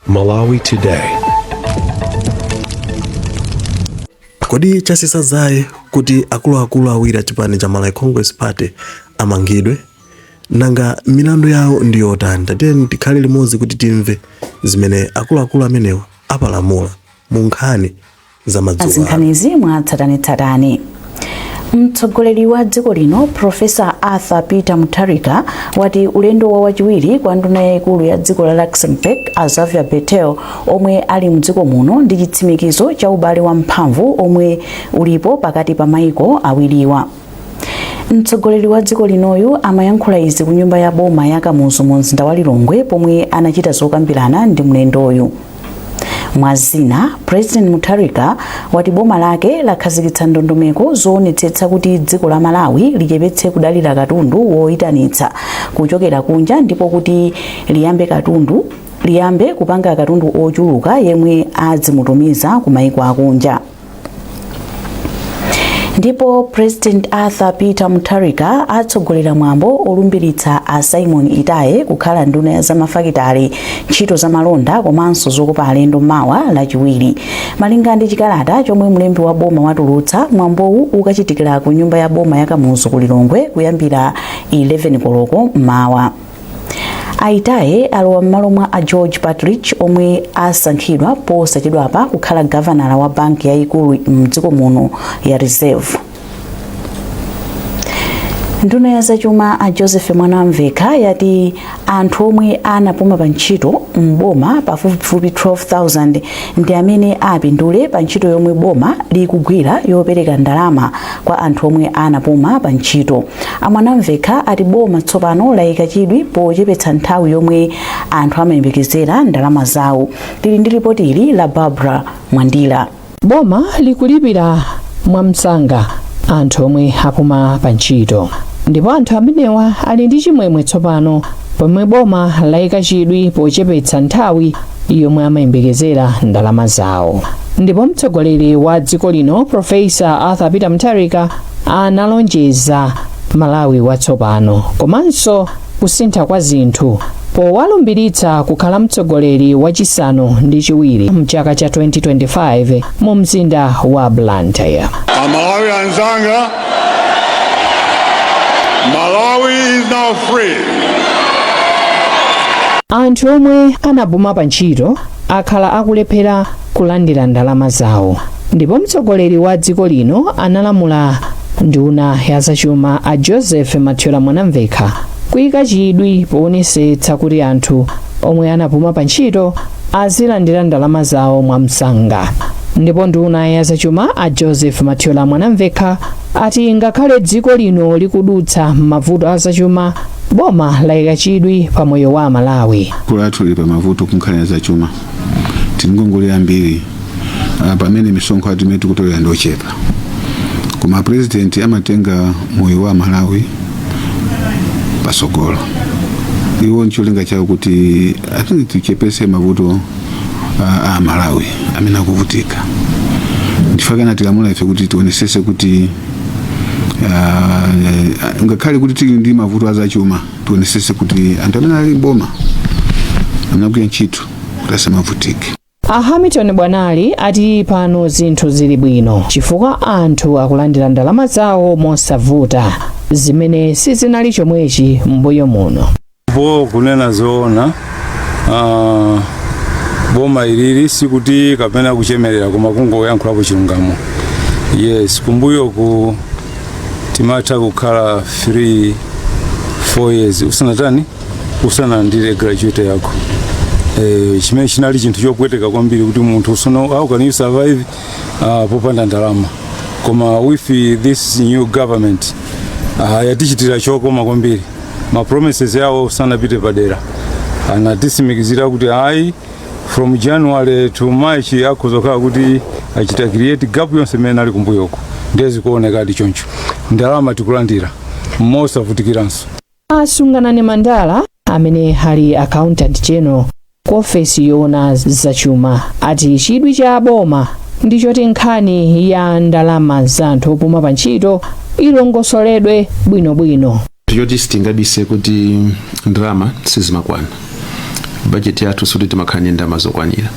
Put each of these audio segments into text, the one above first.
Malawi Today. Kodi chatsitsa dzaye kuti akuluakulu awiri a chipani cha Malawi Congress Party amangidwe? Nanga milandu yawo ndi yotani? Tatiyeni tikhale limodzi kuti timve zimene akuluakulu amenewa apalamula mu nkhani za madzulo ano. Nkhanizi mwatsatanetsatane. Mtsogoleri wa dziko lino Professor Arthur Peter Mutharika wati ulendo wa wachiwiri kwa nduna yayikulu ya dziko la Luxembourg a Xavier Bettel omwe ali mdziko muno ndi chitsimikizo cha ubale wamphamvu omwe ulipo pakati pa maiko awiriwa. Mtsogoleri wa dziko linoyu amayankhula izi ku nyumba ya boma ya Kamuzu mu mzinda wa Lilongwe pomwe anachita zokambirana ndi mlendoyu. Mwa zina, President Mutharika wati boma lake lakhazikitsa ndondomeko zoonetsetsa kuti dziko la Malawi lichepetse kudalira katundu woyitanitsa kuchokera kunja ndipo kuti liyambe kupanga katundu ochuluka yemwe adzimutumiza ku maiko akunja. Ndipo President Arthur Peter Mutharika atsogolera mwambo olumbiritsa a Simon Itaye kukhala nduna ya zamafakitale, ntchito zamalonda komanso zokopa alendo mawa Lachiwiri. Malinga ndi chikalata chomwe mlembi wa boma watulutsa, mwambowu ukachitikira ku nyumba ya boma ya Kamuzu ku Lilongwe kuyambira 11 koloko mawa. A Itaye alowa m'malo mwa a George Partridge omwe asankhidwa posachedwapa kukhala gavanala wa banki yayikulu mdziko muno ya Reserve. Nduna ya zachuma a Joseph Mwanamvekha yati anthu omwe anapuma pa ntchito m'boma pafupifupi 12,000 ndi amene apindule pa ntchito yomwe boma likugwira yopereka ndalama kwa anthu omwe anapuma pa ntchito. A Mwanamvekha ati boma tsopano layika chidwi pochepetsa nthawi yomwe anthu amayembekezera ndalama zawo. Tili ndi ripoti ili la Barbara Mwandira. Boma likulipira mwamsanga anthu omwe apuma pa ntchito ndipo anthu amenewa ali ndi chimwemwe tsopano pomwe boma layika chidwi pochepetsa nthawi yomwe amayembekezera ndalama zawo. Ndipo mtsogoleri wa dziko lino Professor Arthur Peter Mutharika analonjeza Malawi watsopano komanso kusintha kwa zinthu powalumbiritsa kukhala mtsogoleri wachisanu ndi chiwiri mchaka cha 2025 mu mzinda wa Blantyre. Amalawi anzanga, Malawi is now free. Anthu omwe anapuma pa ntchito akhala akulephera kulandira ndalama zawo ndipo mtsogoleri wa dziko lino analamula nduna ya zachuma a Joseph Mathyola Mwanamvekha kuyika chidwi poonetsetsa kuti anthu omwe anapuma pa ntchito azilandira ndalama zawo mwamsanga. Ndipo nduna ya zachuma a Joseph Mathyola Mwanamvekha ati ngakhale dziko lino likudutsa m'mavuto a zachuma, boma layika chidwi pa moyo wa Amalawi. Dziko lathu lili pa mavuto kunkhani ya zachuma, tili ngongole yambiri, pamene misonkho yathu imene tikutolera ndi ochepa, koma president amatenga moyo wa Malawi pasogolo. Iwo ncholinga chawo kuti ati tichepese mavuto a Malawi amene akuvutika. Ndifukwa anatilamula ife kuti tionesese kuti ngakhale kuti tili ndi mavuto azachuma, tionesese kuti anthu amene ali mboma anagwira ntchito kuti asamavutike. A Hamilton Bwanali ati pano zinthu zili bwino chifukwa anthu akulandira ndalama zawo mosavuta, zimene sizinali chomwechi m'mbuyo muno. Po kunena zoona, boma ilili sikuti kapena kuchemerera, koma kungoyankhulapo chilungamo. Yes, kumbuyoku timatha kukhala 3 4 years usanatani, usanalandire gratuity yako, chimene chinali chinthu chopweteka kwambiri kuti munthu usono, how can you survive popanda ndalama? Koma with this new government yatichitira chokoma kwambiri. Ma promises yawo sanapite padera, anatisimikizira kuti ayi, from January to March akhoza kuti achita create gap yonse imene ali kumbuyoko. Ndiye zikuonekadi choncho, ndalama tikulandira mosavutikiranso. Asunganani Mandala amene ali Accountant General ku ofesi yoona zachuma ati chidwi cha boma ndi choti nkhani ya ndalama za anthu opuma pa ntchito ilongosoledwe bwinobwino. Choti sitingabise kuti ndalama sizimakwana. Bajeti yathu suti timakhala ndi ndalama zokwanira,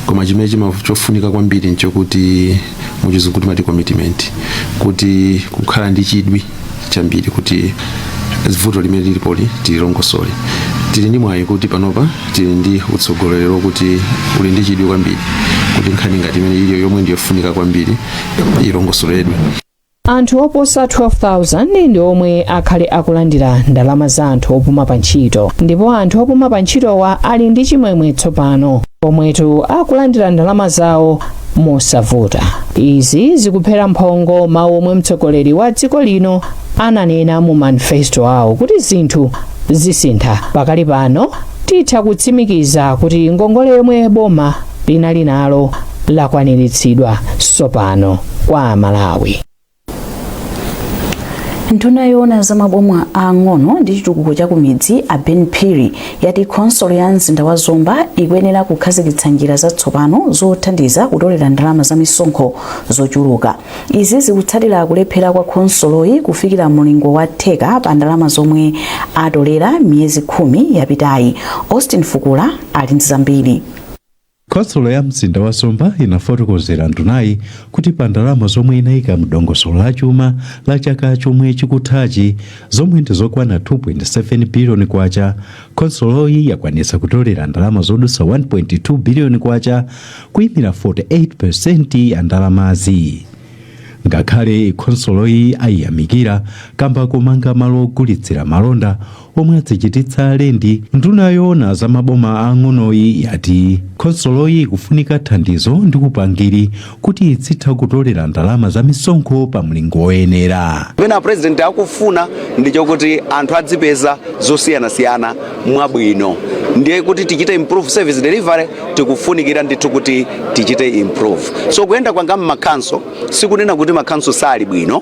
koma chimene chofunika kwambiri nchokuti muchizungu timati commitment, kuti kukhala ndi chidwi chambiri kuti vuto limene lilipoli tililongosole. Tili ndi mwayi kuti panopa tili ndi utsogoleri wokuti uli ndi chidwi kwambiri kuti nkhani ngati imene iliyo yomwe ndiyofunika kwambiri ilongosoledwe. Anthu oposa 12,000 ndi omwe akhale akulandira ndalama za anthu opuma pa ntchito, ndipo anthu opuma pa ntchitowa ali ndi chimwemwe tsopano pomwetu akulandira ndalama zawo mosavuta. Izi zikuphera mphongo mawu omwe mtsogoleri wa dziko lino ananena mu manifesto awo kuti zinthu zisintha. Pakali pano titha kutsimikiza kuti ngongole yomwe boma linali nalo lakwaniritsidwa tsopano kwa Amalawi. Nduna yoona za maboma ang'ono ndi chitukuko cha kumidzi, a Ben Phiri, yati khonsolo ya mzinda wa Zomba ikuyenera kukhazikitsa njira zatsopano zothandiza kutolera ndalama za misonkho zochuluka. Izi zikutsatira kulephera kwa khonsoloyi kufikira mulingo wa theka pa ndalama zomwe atolera miyezi 10 yapitayi. Austin Fukula ali ndi zambiri. Khonsolo ya mzinda wa Zomba inafotokozera ndunayi kuti pa ndalama zomwe inayika mdongosolo la chuma la chaka chomwe chikuthachi, zomwe ndi zokwana 2.7 biliyoni kwacha, khonsoloyi yakwanitsa kutolera ndalama zodutsa 1.2 biliyoni kwacha, kuyimira 48% ya ndalamazi. Ngakhale khonsoloyi ayiyamikira kamba komanga malo ogulitsira malonda omwe azichititsa lendi, nduna yoona za maboma ang'onoyi yati khonsoloyi ikufunika thandizo ndi upangiri kuti izitha kutolera ndalama za misonkho pa mlingo woyenera. Pamene president akufuna ndichokuti anthu adzipeza zosiyanasiyana mwabwino, ndiye kuti tichite improve service delivery, tikufunikira ndithu kuti tichite improve. So kuyenda kwanga mmakhanso sikunena kuti makhanso sali bwino,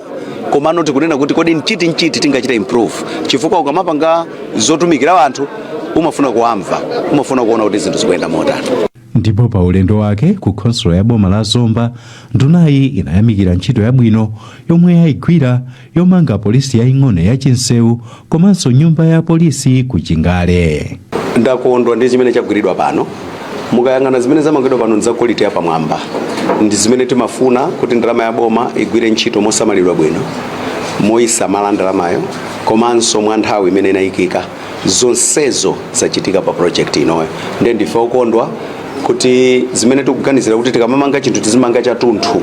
komano tikunena kuti kodi nchiti nchiti tingachite improve, chifukwa ukamapanga zotumikira anthu umafuna kuwamva, umafuna kuona kuti zinthu zikuyenda motani. Ndipo pa ulendo wake ku khonsolo ya boma la Zomba, ndunayi inayamikira ntchito yabwino yomwe yayigwira yomanga polisi yaying'ono ya Chinsewu komanso nyumba ya polisi ku Chingale. Ndakondwa ndi zimene chagwiridwa pano. Mukayang'ana zimene zamangidwa pano ndi za quality yapamwamba, ndi zimene timafuna, kuti ndalama ya boma igwire ntchito mosamalidwa bwino, moyisamala ndalamayo, komanso mwa nthawi imene inayikika. Zonsezo zachitika pa project inoyo, ndiye ndife okondwa kuti zimene tikuganizira kuti tikamamanga chinthu tizimanga chathunthu.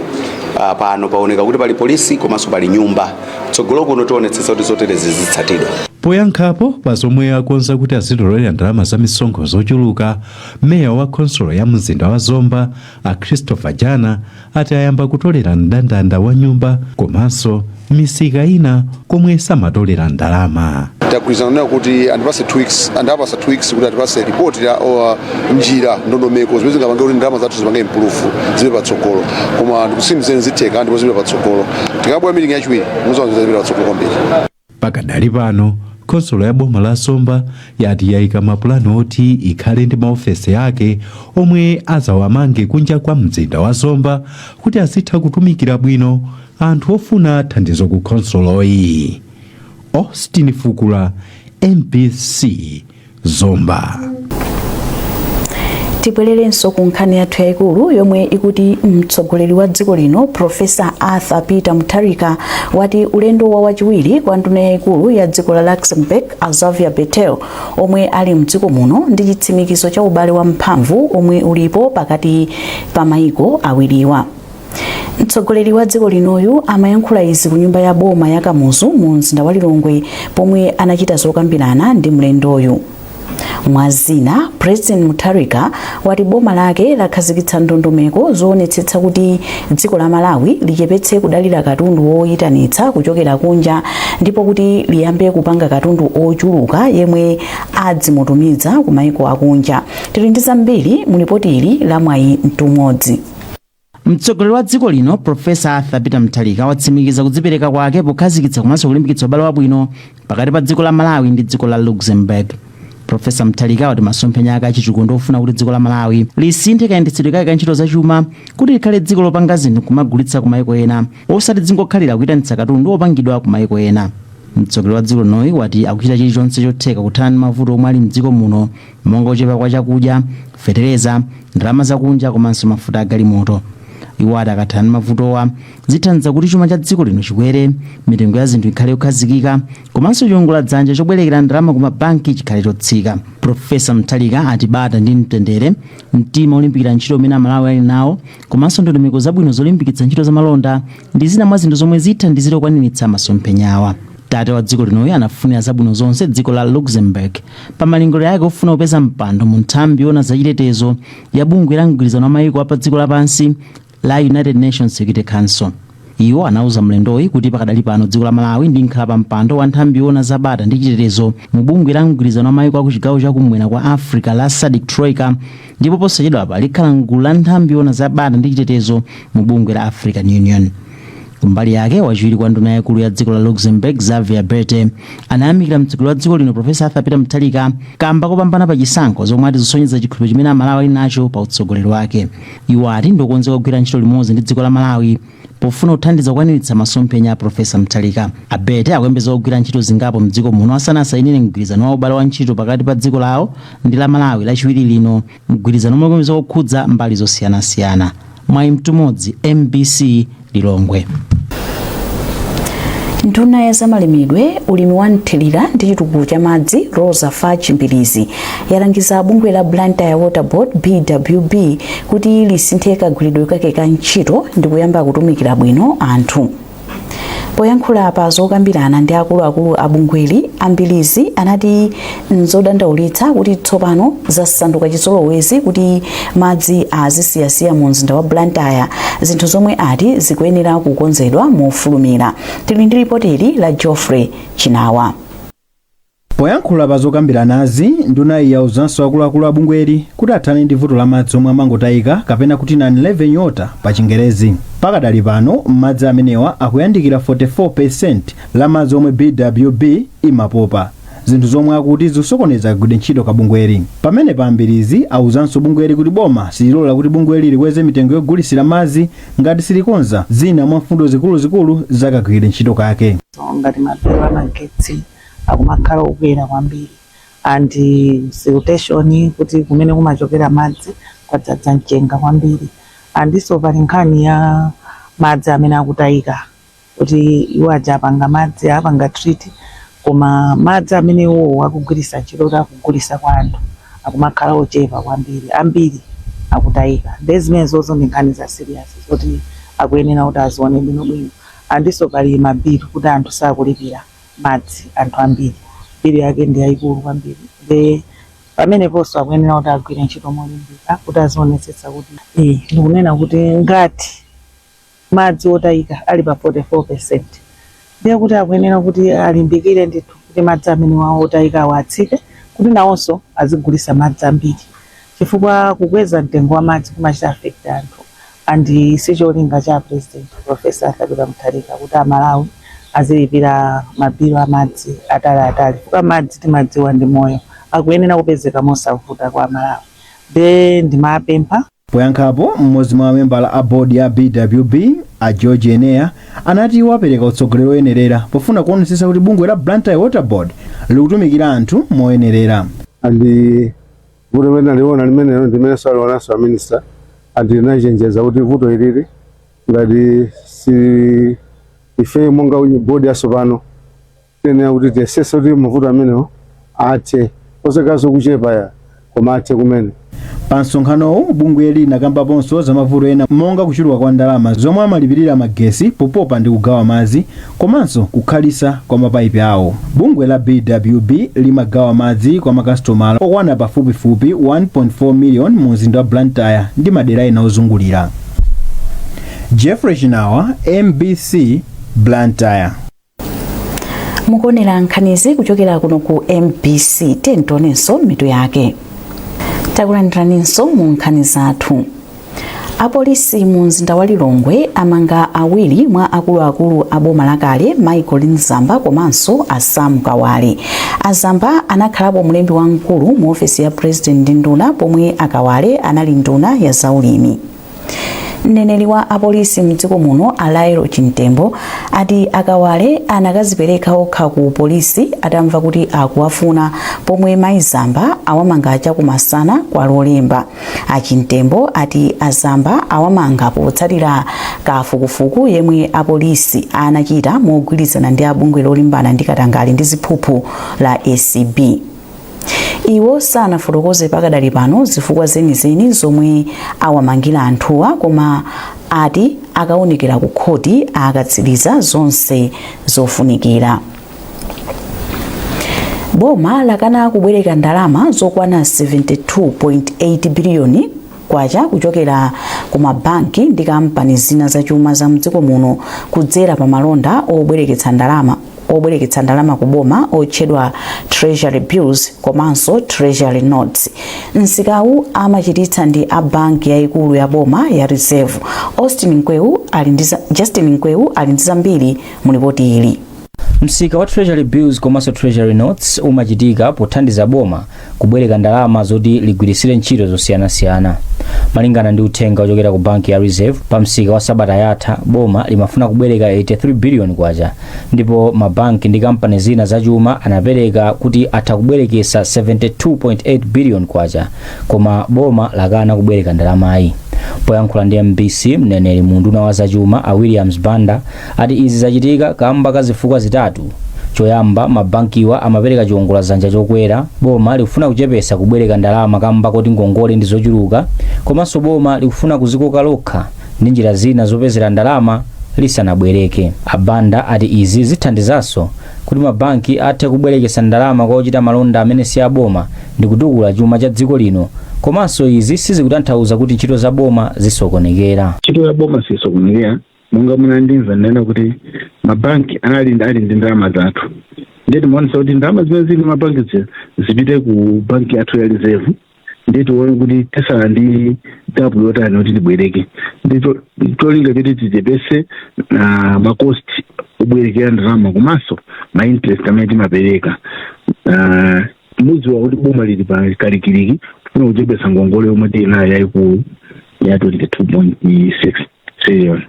Pano paoneka kuti pali polisi komanso pali nyumba. Tsogolo kuno tionetsetsa kuti zoterezi zitsatidwa. Poyankhapo pa zomwe akonza kuti azitolera ndalama za misonkho zochuluka, meya wa khonsolo ya mzinda wa Zomba, a Christopher Jana, ati ayamba kutolera mndandanda wa nyumba komanso misika ina komwe samatolera ndalama. Tagwirizana nayo kuti andipase 2 weeks, andapasa 2 weeks kuti atipase report ya njira, ndondomeko zimene zingapange kuti ndalama zathu zipange improve, zibe patsogolo. Koma ndikutsimikizeni, zitheka ndipo zipita patsogolo. Tikabwera meeting yachiwiri muzaona zipita patsogolo kwambiri. Pakadali pano khonsolo ya boma la Zomba yati yayika mapulani oti ikhale ndi maofesi ake omwe azawamange kunja kwa mzinda wa Zomba kuti azitha kutumikira bwino anthu ofuna thandizo ku khonsoloyi. Austin Fukula, MBC, Zomba. Tibwererenso ku nkhani yathu yayikulu yomwe ikuti mtsogoleri wa dziko lino, Profesa Arthur Peter Mutharika, wati ulendo wa wachiwiri kwa nduna yayikulu ya dziko la Luxembourg, Xavier Bettel, omwe ali mdziko muno ndi chitsimikizo cha ubale wamphamvu omwe ulipo pakati pa mayiko awiriwa. Mtsogoleri wa dziko linoyu amayankhula izi ku nyumba ya boma ya Kamuzu mu mzinda wa Lilongwe pomwe anachita zokambirana ndi mlendoyu. Mwazina, President Mutharika wati boma lake lakhazikitsa ndondomeko zoonetsetsa kuti dziko la Malawi lichepetse kudalira katundu woyitanitsa kuchokera kunja, ndipo kuti liyambe kupanga katundu ochuluka yemwe adzimutumiza ku mayiko akunja. Tili ndi zambiri mu lipoti ili la Mwayi Mtumodzi. Mtsogoleri wa dziko lino, Profesa Arthur Peter Mutharika, watsimikiza kudzipereka kwake pokhazikitsa komanso kulimbikitsa ubale wabwino pakati pa dziko la Malawi ndi dziko la Luxembourg. Profesa Mutharika wati masomphenya ake achitukuko ndofuna kuti dziko la Malawi lisinthe kayendetsedwe kake ka ntchito zachuma kuti likhale dziko lopanga zinthu kumagulitsa ku mayiko ena, osati dzingokhalira kuyitanitsa katundu wopangidwa ku mayiko ena. Mtsogoleri wa dziko linoyi wati akuchita chilichonse chotheka kuthana ndi mavuto omwe ali mdziko muno, monga kuchepa kwa chakudya, fetereza, ndalama zakunja komanso mafuta agalimoto. Iwo ati akathana ndi mavutowa, zithandiza kuti chuma cha dziko lino chikwere, mitengo ya zinthu ikhale yokhazikika komanso chiwongoladzanja chobwerekera ndalama ku mabanki chikhale chotsika. Profesa Mutharika ati bata ndi mtendere, mtima olimbikira ntchito umene Amalawi ali nawo komanso ndondomeko zabwino zolimbikitsa ntchito zamalonda ndi zina mwa zinthu zomwe zithandizire kukwaniritsa masomphenyawa. Tate wa dziko linoyi anafunira zabwino zonse dziko la Luxembourg pa malingaliro ake ofuna kupeza mpando mu nthambi yoona zachitetezo ya bungwe la mgwirizano wa mayiko apa dziko lapansi la United Nations Security Council. Iwo anauza mlendoyi kuti pakadali pano dziko la Malawi ndi nkhala pa mpando wa nthambi yoona zabata ndi chitetezo mu bungwe la mgwirizano wa mayiko aku chigawo chakumwera kwa Africa la SADC Troika, ndipo posachedwapa likhala mgulu la nthambi yoona zabata ndi chitetezo mu bungwe la African Union. Kumbali yake, wachiwiri kwa nduna yaikulu ya dziko la Luxembourg, Xavier Bettel, anayamikira mtsogoleri wa dziko lino, Profesa Arthur Peter Mutharika, kamba kopambana pa chisankho, zomwe ati zisonyeza chikhulupiriro chimene Amalawi ali nacho pa utsogoleri wake. Iwo ati ndiokonzeka kugwira ntchito limodzi ndi dziko la Malawi pofuna kuthandiza kukwaniritsa masomphenya a Profesa Mutharika. A Bettel akuyembekeza kugwira ntchito zingapo mdziko muno asanasayinire mgwirizano wa ubale wa ntchito pakati pa dziko lawo ndi la Malawi Lachiwiri lino, mgwirizano omwe ukuyembekeza kukhudza mbali zosiyanasiyana. Mwayi Mtumodzi, MBC, Lilongwe. Nduna ya zamalimidwe, ulimi wa mthirira ndi chitukuko cha madzi, Roza Fatch Mbilizi, yalangiza bungwe la Blantyre Water Board, BWB, kuti lisinthe kagwiridwe kake ka ntchito ndi kuyamba kutumikira bwino anthu. Poyankhula pa zokambirana ndi akuluakulu a bungweli, a Mbilizi anati nzodandaulitsa kuti tsopano zasanduka chizolowezi kuti madzi azisiyasiya mu mzinda wa Blantyre, zinthu zomwe ati zikuyenera kukonzedwa mofulumira. Tili ndi ripoti la Geoffrey Chinawa. Poyankhula pa zokambiranazi, ndunayi yauzanso akuluakulu a bungweli kuti athane ndi vuto la madzi omwe amangotayika, kapena kuti non revenue water pa Chingerezi. Pakadali pano madzi amenewa akuyandikira 44% la madzi omwe BWB imapopa, zinthu zomwe akuti zikusokoneza kagwiridwe ntchito ka bungweli. Pamene a Mbilizi auzanso bungweli kuti boma sililola kuti bungweli likweze mitengo yogulisira madzi ngati silikonza zina mwa mfundo zikuluzikulu za kagwiridwe ntchito kake. Ngati mabilu amagetsi akumakhala okwera kwambiri and siltation, kuti kumene kumachokera madzi kwadzadza mchenga kwambiri, andinso pali nkhani ya madzi amene akutayika, kuti iwo aja apanga madzi, apanga treat, koma madzi amene iwowo akugwiritsa ntchito kuti akugulisa kwa anthu akumakhala ochepa kwambiri, ambiri akutayika. Ndi zimenezozo ndi nkhani za serious zoti akuyenera kuti azione bwinobwino. Andinso pali mabilu, kuti anthu sakulipira madzi, anthu ambiri bilu yake ndi yayikulu kwambiri. Ndi pameneponso akuyenera kuti agwire ntchito molimbika kuti azionetsetsa kuti ndikunena kuti ngati madzi otayika ali pa 44%, ndiye kuti akuyenera kuti alimbikire ndithu kuti madzi amene wawo otayika awo atsike, kuti nawonso azigulisa madzi ambiri, chifukwa kukweza mtengo wa madzi kumachita affect anthu, and sicholinga cha President Professor Arthur Peter Mutharika kuti Amalawi azilipira mabilu amadzi ataliatali, chifukwa madzi timadziwa ndi moyo, akuyenera kupezeka mosavuta kwa Amalawi. Nde ndimapempha. Poyankhapo, mmodzi mwa mamembala a bodi ya BWB, a George Enea, anati iwo apereka utsogoleri oyenerera pofuna kuonetsetsa kuti bungwe la Blantyre Water Board likutumikira anthu moyenerera. And vuto limene naliona limenelo ndimene salionanso a minister, and linachenjeza kuti vuto ilili ngati si ife monga bodi yatsopano tiyenera kuti tiyesese kuti mavuto amenewo athe, osakaso kuchepa ya, koma athe kumene. Pa msonkhanowu, bungweli linakambaponso za mavuto ena monga kuchuluka kwa ndalama zomwe amalipirira magesi popopa ndi kugawa madzi komanso kukhalisa kwa mapaipi awo. Bungwe la BWB limagawa madzi kwa makasitomala okwana pafupifupi 1.4 million mu mzinda wa Blantyre ndi madera ena ozungulira. Jeffrey Chinawa, MBC, Blantyre. Mukuonera nkhanizi kuchokera kuno ku MBC. Tionenso mitu yake. Takulandiraninso mu nkhani zathu. Apolisi mu mzinda wa Lilongwe amanga awiri mwa akuluakulu a boma lakale, Michael Nzamba komanso a Sam Kawale. Azamba anakhalapo mlembi wamkulu mu ofesi ya President ndi nduna, pomwe Akawale anali nduna ya zaulimi. Mneneri wa apolisi mdziko muno, Alairo Chintembo, ati Akawale anakazipereka okha ku polisi atamva kuti akuwafuna, pomwe Mayi Zamba awamanga chakumasana kwa Lolemba. Achintembo ati Azamba awamanga potsatira kafukufuku yemwe apolisi anachita mogwirizana ndi abungwe lolimbana ndi katangale ndi ziphuphu la ACB. Iwo sanafotokoze pakadali pano zifukwa zenizeni zomwe awamangira anthuwa, koma ati akaonekera ku khoti akatsiriza zonse zofunikira. Boma lakana kubwereka ndalama zokwana 72.8 biliyoni kwacha kuchokera ku mabanki ndi kampani zina zachuma za mdziko muno kudzera pa malonda obwereketsa ndalama ku boma otchedwa treasury bills komanso treasury notes. Msikawu amachititsa ndi a banki yayikulu ya boma ya Reserve. Austin Nkweu ali ndi Justin Nkweu ali ndi zambiri mu ripoti ili. Msika wa treasury bills komanso treasury notes umachitika pothandiza boma kubwereka ndalama zoti ligwiritsire ntchito zosiyanasiyana. Malingana ndi uthenga ochokera ku banki ya Reserve, pa msika wa sabata yatha boma limafuna kubwereka 83 billion kwacha, ndipo mabanki ndi kampani zina zachuma anapereka kuti atha kubwerekesa 72.8 billion kwacha, koma boma lakana kubwereka ndalamayi. Poyankhula ndi MBC, mneneri mu unduna wa zachuma a Williams Banda ati izi zachitika kamba ka zifukwa zitatu. Choyamba, mabankiwa amapereka chiwongoladzanja chokwera, boma likufuna kuchepesa kubwereka ndalama kamba koti ngongole ndi zochuluka, komanso boma likufuna kuzikoka lokha ndi njira zina zopezera ndalama lisanabwereke. Abanda ati izi zithandizanso kuti mabanki athe kubwerekesa ndalama kwa ochita malonda amene si aboma ndi kutukula chuma cha dziko lino, komanso izi sizikutanthauza kuti ntchito za boma zisokonekera. Ntchito ya boma sisokonekera. Monga munandimva ndinena kuti mabanki anali ali ndi ndalama zathu, ndiye timaonesa kuti ndalama zimene zili mabanki zipite ku banki yathu ya Reserve, ndiye tione kuti tisala ndi gap yotani kuti tibwereke, ndi cholinga choti tichepese ma cost obwerekera ndalama komanso ma interest amene timapereka. Mudziwa kuti boma lili pa kalikiliki kufuna kuchepesa ngongole yomwe tili nayo yayikulu ya 22.6 trillion.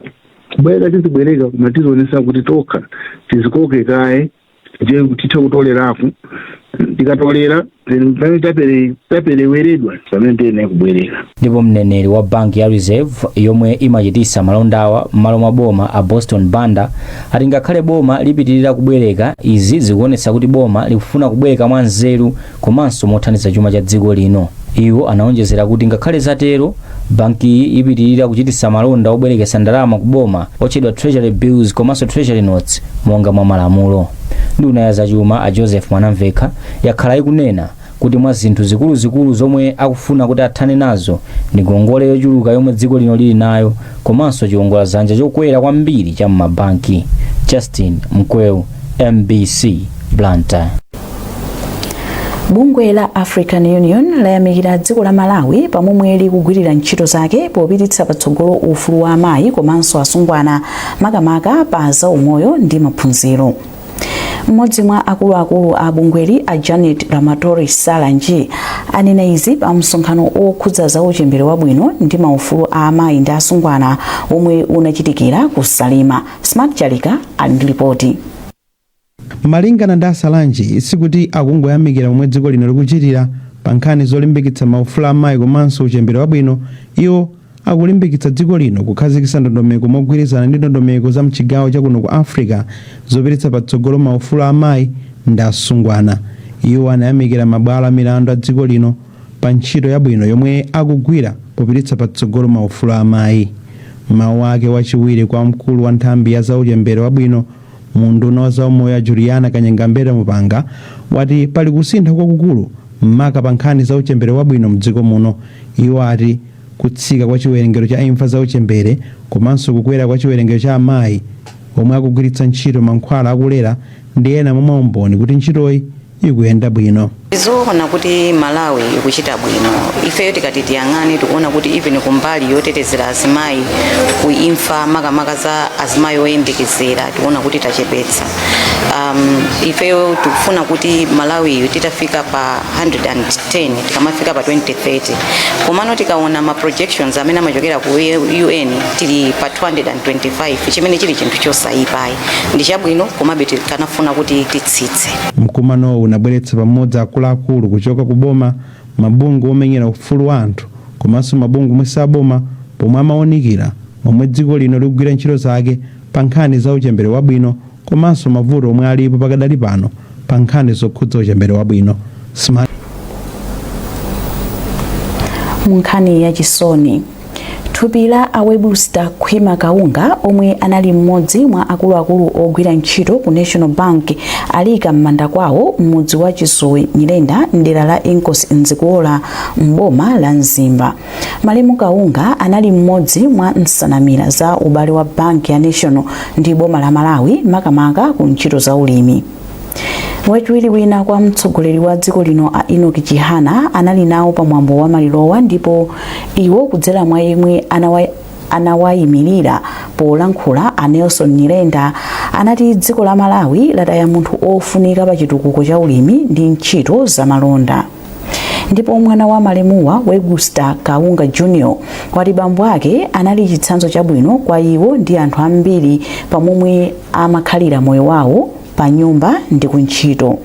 Kubwereka tizibwereka, koma tizionesa kuti tokha tizikoke kaye, ndiye tithe kutolerako. Tikatolera, then pamene tapereweredwa, pamene tiyenera kubwereka. Ndipo mneneri wa banki ya Reserve yomwe imachitisa malondawa m'malo mwa boma, a Boston Banda, ati ngakhale boma lipitirira kubwereka, izi zikuonetsa kuti boma likufuna kubwereka mwa nzeru komanso mothandiza chuma cha dziko lino. Iwo anaonjezera kuti ngakhale zatero, bankiyi ipitirira kuchitisa malonda obwerekesa ndalama ku boma otchedwa treasury bills komanso treasury notes monga mwa malamulo. Nduna ya zachuma a Joseph Mwanamvekha yakhala ikunena kuti mwa zinthu zikuluzikulu zomwe akufuna kuti athane nazo ndi ngongole yochuluka yomwe dziko lino lili nayo komanso chiwongoladzanja chokwera kwambiri cha m'mabanki. Justin Mkweu, MBC, Blantyre. Bungwe la African Union layamikira dziko la Malawi pamomwe likugwirira ntchito zake popititsa patsogolo ufulu wa amayi komanso asungwana, makamaka pa zaumoyo ndi maphunziro. Mmodzi mwa akuluakulu a bungweli, a Janet Ramatori Salanji, anena izi pa msonkhano okhudza za uchembere wabwino ndi maufulu a amayi ndi asungwana omwe unachitikira ku Salima. Smart Chalika ali ndi ripoti. Malingana ndi Asalanji, sikuti akungoyamikira momwe dziko lino likuchitira pa nkhani zolimbikitsa maufulu amayi komanso uchembere wabwino. Iwo akulimbikitsa dziko lino kukhazikitsa ndondomeko mogwirizana ndi ndondomeko za mchigawo chakuno ku Africa zopititsa patsogolo maufulu amayi ndi asungwana. Iwo anayamikira mabwalo a milandu a dziko lino pa ntchito yabwino yomwe akugwira popititsa patsogolo maufulu amayi. Mawu ake wachiwiri kwa mkulu wa nthambi ya zauchembere wabwino mu unduna wa zaumoyo ya Juliana Kanyengambeta Mupanga wati pali kusintha kwakukulu maka pa nkhani za uchembere wabwino mdziko muno. Iwo ati kutsika kwa chiwerengero cha imfa za uchembere komanso kukwera kwa chiwerengero cha amayi omwe akugwiritsa ntchito mankhwala akulera ndi ena mwa maumboni kuti ntchitoyi ikuyenda bwino. Zoona kuti Malawi ikuchita bwino. Ifeyo tikati tiyang'ane, tikuona kuti even kumbali yotetezera azimayi ku imfa, makamaka za azimayi oyembekezera, tikuona kuti tachepetsa. Ifeyo tikufuna kuti Malawi titafika pa 110 tikamafika pa 2030, komano tikaona ma projections amene amachokera ku UN, tili pa 225, chimene chili chinthu chosayipayi, ndi chabwino, komabe tikanafuna kuti titsitse. Mkumanowu unabweretsa pamodzi akuluakulu kuchoka ku boma, mabungwe omenyera ufulu wa anthu komanso mabungwe omwe saboma, pomwe amawunikira momwe dziko lino likugwira ntchito zake pa nkhani za uchembere wabwino komanso mavuto omwe alipo pakadali pano pa nkhani zokhudza uchembere wabwino. Smart. Mu nkhani yachisoni, thupi la a Webster Khwima Kaunga, omwe anali mmodzi mwa akuluakulu ogwira ntchito ku National Bank, aliyika m'manda kwawo m'mudzi wa Chizowe Nyirenda, mdera la Inkosi Nzikuola, m'boma la Mzimba. Malemu Kaunga anali mmodzi mwa nsanamira za ubale wa banki ya National ndi boma la Malawi, makamaka ku ntchito za ulimi. Wachiwiri wina kwa mtsogoleri wa dziko lino, a Enoch Chihana, anali nawo pamwambo wa malirowa, ndipo iwo kudzera mwa yemwe anawayimirira polankhula, a Nelson Nyirenda, anati dziko la Malawi lataya munthu ofunika pa chitukuko cha ulimi ndi ntchito zamalonda. Ndipo mwana wa malemuwa, Webster Kaunga Junior, wati bambo ake anali chitsanzo chabwino kwa iwo ndi anthu ambiri pamomwe amakhalira moyo wawo pa nyumba ndi kuntchito.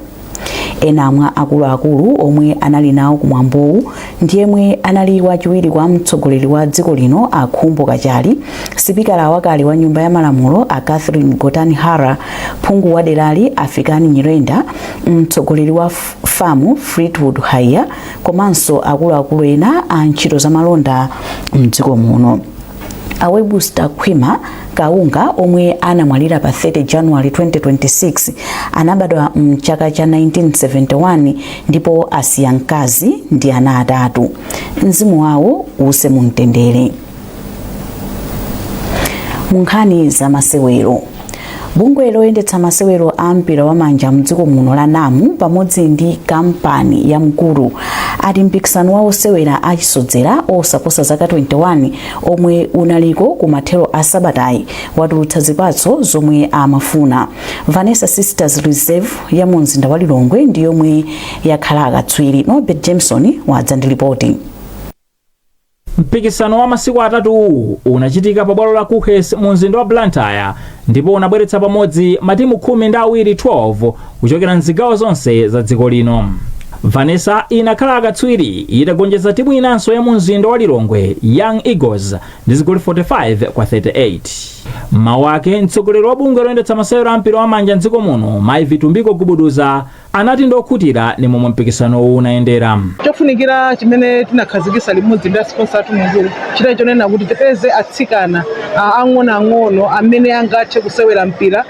Ena mwa akuluakulu omwe anali nawo kumwambowu ndi yemwe anali wachiwiri kwa mtsogoleri wa dziko lino, a Khumbo Kachali, sipikala wakale wa nyumba ya malamulo, a Catherine Gotani Hara, phungu wa derali, a Fikani Nyirenda, mtsogoleri wa FAM, Fleetwood Haiya, komanso akuluakulu ena a ntchito zamalonda mdziko muno. A Webster Khwima Kaunga, omwe anamwalira pa 30 January 2026, anabadwa mchaka cha 1971 ndipo asiya mkazi ndi ana atatu. Mzimu wawo uuse mumtendere. Mu nkhani za masewero, bungwe loyendetsa masewero a mpira wa manja mdziko muno la NAM pamodzi ndi kampani ya Mkulu ati mpikisano wa osewera achisodzera osaposa zaka 21 omwe unaliko ku mathero a sabatayi watulutsa zipatso zomwe amafuna. Vanessa Sisters Reserve ya mu mzinda wa Lilongwe ndi yomwe yakhala akatswiri. Norbert Jameson wadza ndi ripoti. Mpikisano wa masiku atatu uwu unachitika pa bwalo la KUHeS mu mzinda wa Blantyre ndipo unabweretsa pamodzi matimu 12, 12, kuchokera mzigawo zonse za dziko lino. Vanessa inakhala akatswiri itagonjetsa timu inanso ya mu mzinda wa Lilongwe, Young Eagles, ndi zigoli 45 kwa 38. Mawu ake, mtsogoleri wa bungwe loyendetsa masewero a mpira wa manja mdziko muno, Mai Vitumbiko Gubuduza, anati ndokhutira ni momwe mpikisanowu unayendera. Chofunikira chimene tinakhazikitsa limodzi ndi sponsor athu Mukuru chinali chonena kuti tipeze atsikana ang'onoang'ono amene angathe kusewera mpira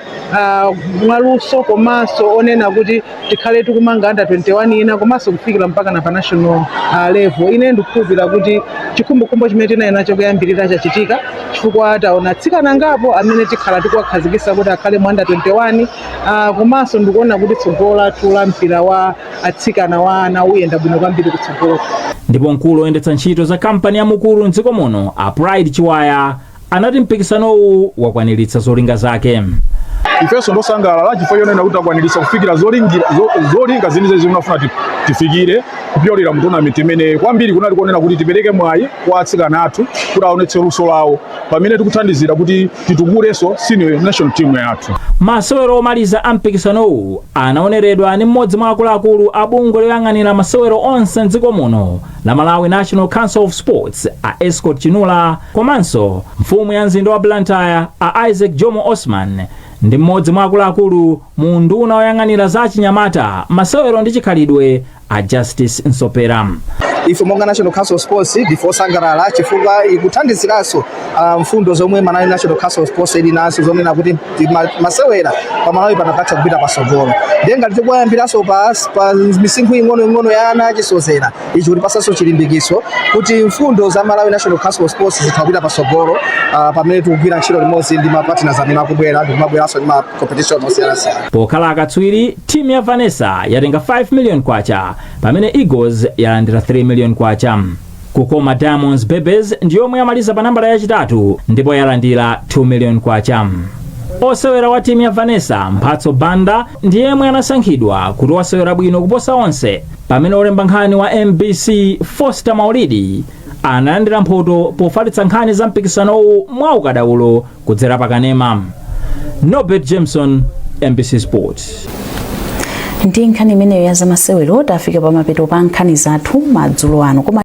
mwaluso, komanso onena kuti tikhale tikumanga under 21 ina komanso kufikira mpaka na pa national level. Ine ndikukhulupirira kuti chikhumbokhumbo chimene tinali nacho kuyambirira chachitika, chifukwa taona atsikana angapo amene tikhala tikuwakhazikitsa kuti akhale mu under 21, komanso ndikuona kuti tsogolo lathu la mpira wa atsikana wa ana uyenda bwino kwambiri kutsogolo. Ndipo mkulu oyendetsa ntchito za kampani ya Mukuru mdziko muno, a Pride Chiwaya, anati mpikisanowu wakwaniritsa zolinga zake. Ifenso ndosangalala chifukwa chonena kuti takwaniritsa kufikira zolinga zenizeni zimene tifikire kupyolera mu tournament imene kwambiri kunali kuonera kuti tipereke mwayi kwa atsikana athu kuti aonetse luso lawo pamene tikuthandizira kuti titukulenso senior national team yathu. Masewero omaliza a mpikisanowu anaoneredwa ndi mmodzi mwa akuluakulu a bungwe loyang'anira masewero onse mdziko muno la Malawi National Council of Sports, a Escort Chinula, komanso mfumu ya mzinda wa Blantyre, a Isaac Jomo Osman, ndi mmodzi mwa akuluakulu mu nduna oyang'anira za chinyamata, masewero ndi chikhalidwe, a Justice Nsopera. Ife monga National Council of Sports ndife osangalala chifukwa ikuthandiziranso mfundo zomwe Malawi National Council of Sports ili nazo zonena kuti masewera pa Malawi panakatha kupita pasogolo. Ndiye ngati tikuyambiranso pa misinkhu ing'onoing'ono ya ana achisozera, ichi kutipasanso chilimbikiso kuti mfundo za Malawi National Council of Sports zitha kupita pasogolo pamene tikugwira ntchito limodzi ndi ma partners amene akubwera ndikumabweranso ndi ma competition osiyanasiyana. Pokhala akatswiri, timu ya Vanessa yatenga 5 million kwacha, pamene Eagles yalandira 3 million kwacha. Kukoma Diamonds Babies ndiyomwe yamaliza pa nambala yachitatu ndipo yalandira 2 million kwacha. Osewera wa timu ya Vanessa, Mphatso Banda, ndi yemwe anasankhidwa kuti wasewera bwino kuposa onse, pamene olemba nkhani wa MBC Foster Maulidi analandira mphoto pofalitsa nkhani za mpikisanowu mwa ukadaulo kudzera pakanema. Norbert Jameson, MBC Sports. Ndi nkhani imeneyo ya zamasewero tafika pamapeto pa nkhani zathu madzulo ano, koma